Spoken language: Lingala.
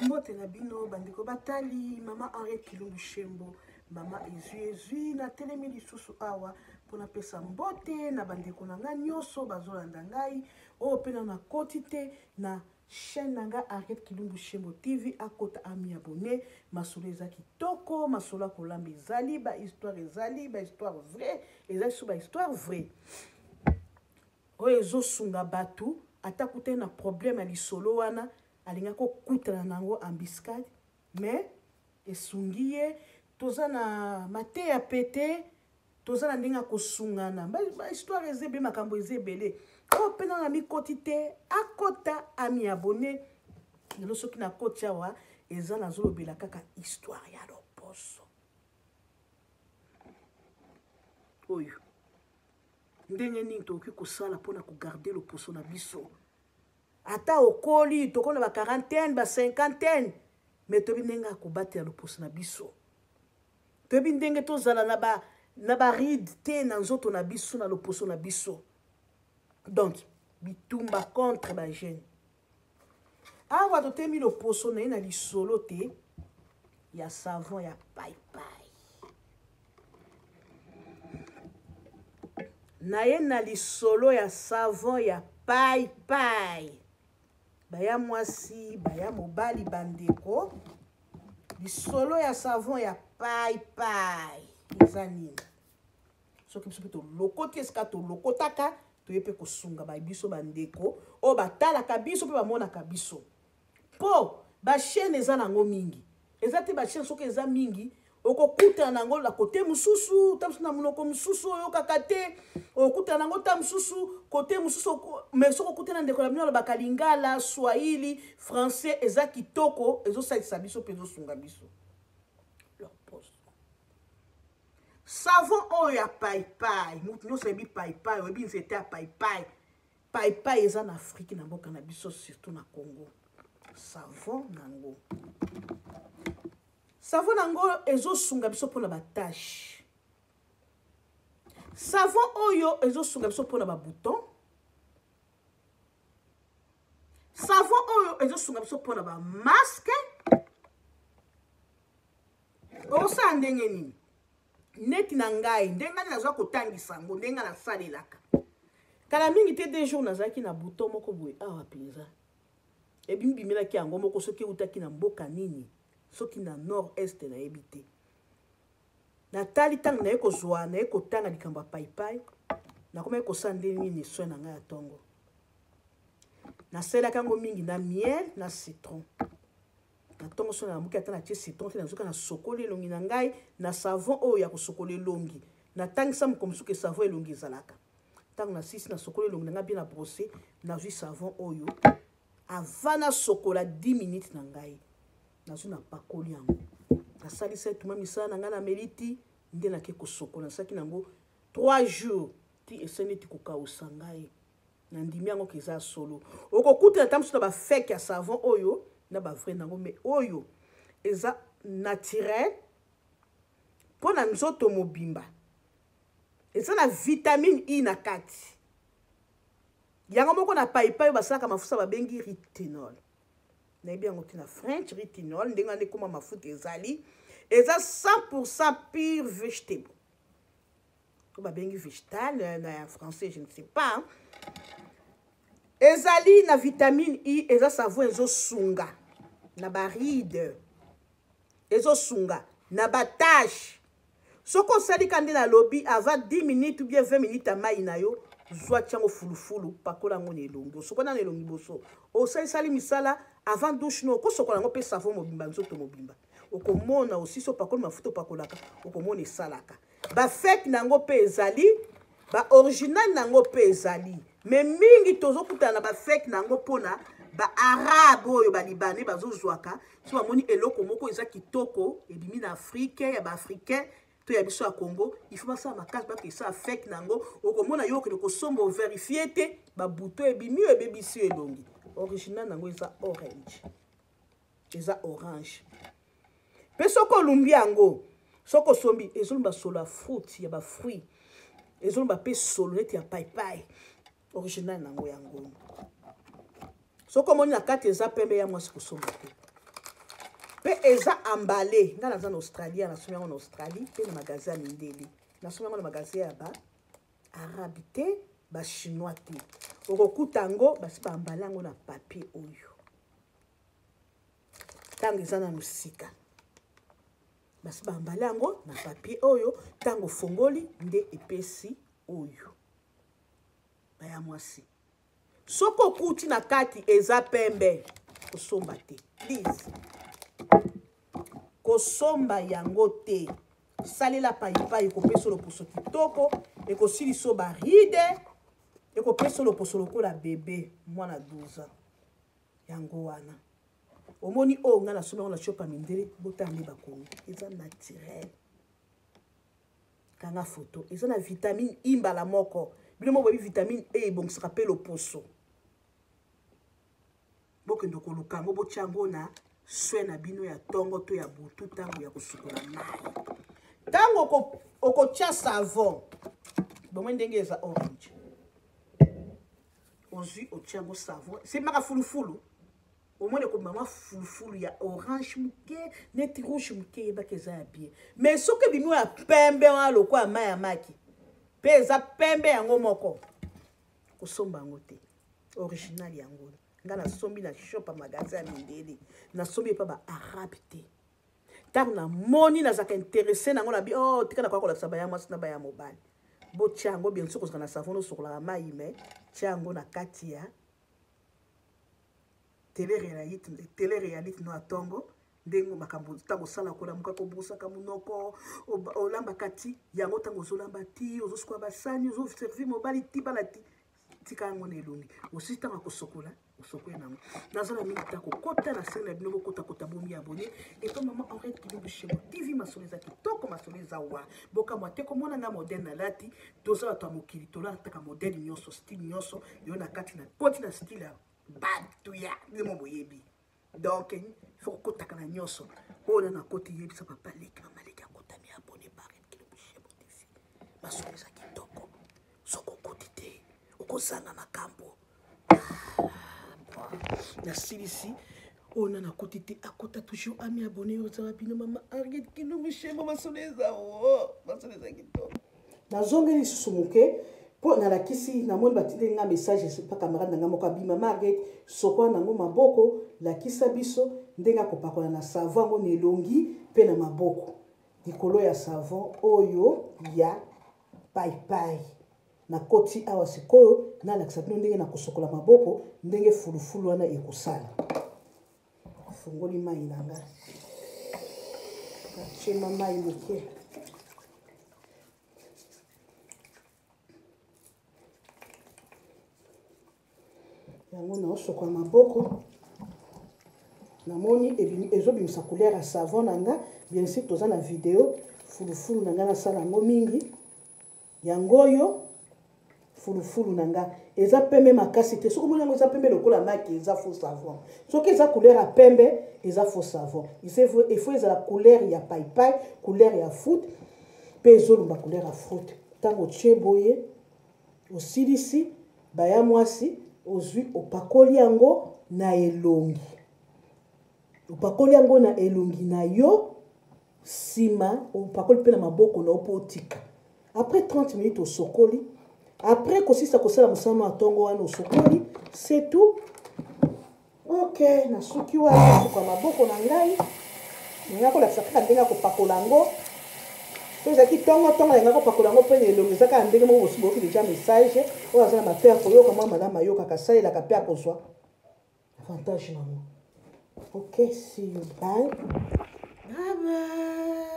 Mbote na bino bandeko batali mama Henriette Kilumbu Shembo, mama ezwi ezwi, natelemi lisusu awa mpo napesa mbote na bandeko na ngai nyonso bazolanda ngai, oyo mpe na nakoti te na chaîne na ngai Henriette Kilumbu Shembo TV, akota ami abonné. Masolo eza kitoko, masolo ya kolamba ezali, ba histoire ezali, ba histoire vrai ezali, so ba histoire vrai oyo ezosunga bato ata kutani na problème ya lisolo wana alingaki kokutana na yango embuscade, mais esungi ye. Toza na mateya pete, toza na ndenge ya kosungana, ba histoire eza ebele, makambo eza ebele. Oyo mpe nana mikoti te, akota ami abonné. Lelo soki nakoti awa, eza nazolobela kaka histoire ya loposo oyo, ndenge nini tokoki kosala mpona kogarder loposo na biso. Ata okoli, tokona ba quarantaine, ba cinquantaine, mais toyebi ndenge ya kobatela loposo na biso, toyebi ndenge tozala na barides te na nzoto na biso, na loposo na biso. Donc bitumba contre bajeune awa, totemi loposo na ye na lisolo te ya savon ya paipai, na ye na lisolo ya savon ya paipai. Baya mwasi, baya mobali, bandeko, lisolo ya savon ya paipai eza nini? Soki biso mpe tolokoti esika tolokotaka, toye mpe kosunga babiso bandeko oyo batalaka biso mpe bamonaka biso, mpo bachaîne eza nango mingi, eza te bachaîne. Soki eza mingi, okokutana nango na kote mosusu, ta mosusu na monoko mosusu oyokaka te, okokutana nango ta mosusu kote mosusu. Mais soki okutana ndeko na bino alobaka lingala, swahili, français, eza kitoko, ezosalisa biso mpe ezosunga biso. Loposo, savon oyo ya paipai, motu nyonso ayebi paipai, oyebi nzete ya paipai. Paipai eza na Afrique, na mboka na biso, surtout na Congo. Savon nango, savon nango ezosunga biso mpona bataches. Savon oyo ezosunga biso mpona babouton. Savon oyo ezosunga biso mpona bamasque. Osala ndenge nini? Neti na ngai, ndenge ngai nazwa kotangisa yango, ndenge ngai nasalelaka kala mingi te, 2 jours nazalaki na bouton moko boye awa mpenza, ebimibimelaki yango moko. Soki eutaki na mboka nini, soki na nord est, nayebi te. Natali ntango naye kozwa, naye kotanga likambo ya paipai, nakomaki kosala ndenge nini soin na ngai ya ntongo. Nasalelaki yango mingi na miel na citron na ntongo. So nalamuki, ata natie citron te, nazoka nasokoli elongi na ngai na savon oyo ya kosokola elongi. Natangisa moko mosuku savon elongi ezalaka. Ntango nasisi, nasokoli elongi na ngai bien, na brosse, nazwi savon oyo. Avant nasokola 10 minutes na ngai, nazwi, napakoli yango, nasalisa etuma misala na ngai, nameli ti nde nake kosokola. Nasalaki nango 3 jours ti esali neti kokausa ngai. Nandimi yango ke eza solo. Okokutana ta mosusu na bafake ya savon oyo na bavrai nango, mais oyo eza naturel mpo na nzoto mobimba. Eza na vitamine I na kati yango moko. Na paipai oyo basalaka mafuta babengi retinol, nayebi yango te na french, retinol, ndenge wana ekóma mafuta ezali, eza 100 pure vegetable oyo babengi végétal na français, je ne sais pas. Ezali na vitamine I. Eza savon ezosunga na barides, ezosunga na bataches. Soki osali ka nde nalobi, avant 10 minutes ou bien 20 minutes ya mai na yo, zwa tiango fulufulu, pakola yango na elongi. Osokola na elongi boso, osalisali misala, avant douche no, okosokola yango mpe savon mobimba, nzoto mobimba. Okomona osisi, opakoli mafuta opakolaka, okomona esalaka. Bafake na yango mpe ezali, baoriginal na yango mpe ezali, mais mingi tozokutana na bafake na yango mpona baarabe oyo balibanais bazozwaka. So bamoni eloko moko eza kitoko ebimi na Afrique, ya baafricain to ya biso ya Congo, il faut basala makasi bakesala fake na yango. Okomona yo okende kosomba, ovérifier te, babouton ebimi oyo ebebisi yo elongi. Original na yango eza orange, eza orange. Mpe soki olumbi yango, soki osombi, ezolumba solo ya fruit, ya bafruit, ezolumba mpe solo neti ya paipai. Original nango yango, soki omoni na kati eza pembe, ya mwasi, kosomba te. Mpe eza emballé. Nga naza na Australie, nasombi yango na Australie mpe na magasin ya mindele. Nasombi yango na magasin ya ba arabe te, ba chinois te. Okokuta yango basi ba emballé yango na papier oyo. Ntango eza nanu sika. Basi ba emballé yango na papier oyo, ntango ofongoli nde epesi oyo. Baya mwasi. Soki okuti na kati eza pembe, kosomba te. Please. Kosomba yango te. Salela paipai, ekopesa loposo kitoko, ekosilisa ba ride, ekopesa loposo lokola bebe mwana 12 ans. Yango wana. Omoni oyo nga nasombi yango na shop ya mindele, botala nde bakomi. Eza naturel. Kanga photo. Eza na vitamine I mbala moko. Bino moko boyebi vitamine E ebongisaka pe loposo. Bokende koluka yango, botia yango na soin na bino ya tongo to ya butu ntango ya kosukola mai. Ntango okotia savon, bomoi ndenge eza orange. Ozwi otia yango savon, c'est maka fulufulu. Omoni ekobima mwa fulufulu ya orange moke neti rouge moke, yebaki eza ya bien. Mais soki ebimi oyo ya pembe wana lokola mai ya maki, mpe eza pembe yango moko, kosomba yango te. Original yango. Nga nasombi na shop ya magasin ya mindele, nasombi epa ba arabe te. Ntango namoni nazalaka intéressé nango, nabi, oh, tika nakoka kolakisa baya mwasi na baya mobali. Botia yango bien sûr kozala na savon osokolaka mai, mais tia yango na kati ya télé-réalité no ya tongo, ndenge makambo ntango osala kolamuka, kobrosaka monoko, olambaka ti yango ntango ozolamba ti, ozosukola basani, ozoservir mobali ti bana ti, tika yango na elongi. Osisi ntango ya kosokola, osokoli nango. Naza na mingi ta kokota na sene na bino, bokota-kota, bomi abonné. Epa mama Henriette Kilumbu Shemo TV, masolo eza kitoko, masolo eza wa. Bokamwa te komona nga modèle nalati, toza bato ya mokili, tolataka modèle nyonso, style nyonso, yo na kati na koti na style ya bato ya bino boyebi. Donc, il faut kokotaka na nyonso. Oyo na koti yebisa papa leki, mama leki akotami abonné par Kilumbu Shemo TV. Masolo eza kitoko. Soki okoti te, okozanga makambo. Nasilisi oyo na nakoti te, akota toujours ami abonné ozala bino mama Henriette Kilumbu Shemo, masolo eza wo, masolo eza kitoko. Nazongeli lisusu moke mpo nalakisi, namoni batindeli nga message pa camarade na nga moko abima, mama Henriette, sokola nango maboko, lakisa biso ndenge akopakola na savon yango na elongi mpe na maboko likolo ya savon oyo ya paipai. Nakoti awa sikoyo nalakisa bino ndenge nakosokola maboko, ndenge fulufulu wana ekosala. Fungoli mai na nga, natie mai moke. Yango naosokola maboko, namoni ezobimisa couleur ya savon na nga. Bien sûr toza na video, fulufulu na nga nasala yango mingi. Yango oyo fulufulu na nga eza pembe makasi te. Soki omoni yango eza pembe lokola maki, eza faux savon. Soki eza couleur ya pembe, eza faux savon. Il faut ezala couleur ya paipai, couleur ya fruit, mpe ezolumba couleur ya fruit. Ntango otie boye, osilisi baya mwasi, ozwi opakoli yango na elongi. Opakoli yango na elongi na yo, nsima opakoli mpe na maboko na yo mpo otika. Après 30 minutes osokoli. Après kosisa kosala mosala ya ntongo wana osokoli, c'est tout. Ok, nasuki wana nasuka maboko na ngai. Nalinga kolakisa kaka ndenge ya kopakola yango. So ezalaki ntongo ntongo, nalinga kopakola yango mpe na elongi. Eza kaka ndenge moko bosi boyoki deja message oyo aza na matoyi ya koyoka, mwa malamu ayokaka, asalelaka mpe akozwa avantage nango. Ok, see you, bye. Bye bye.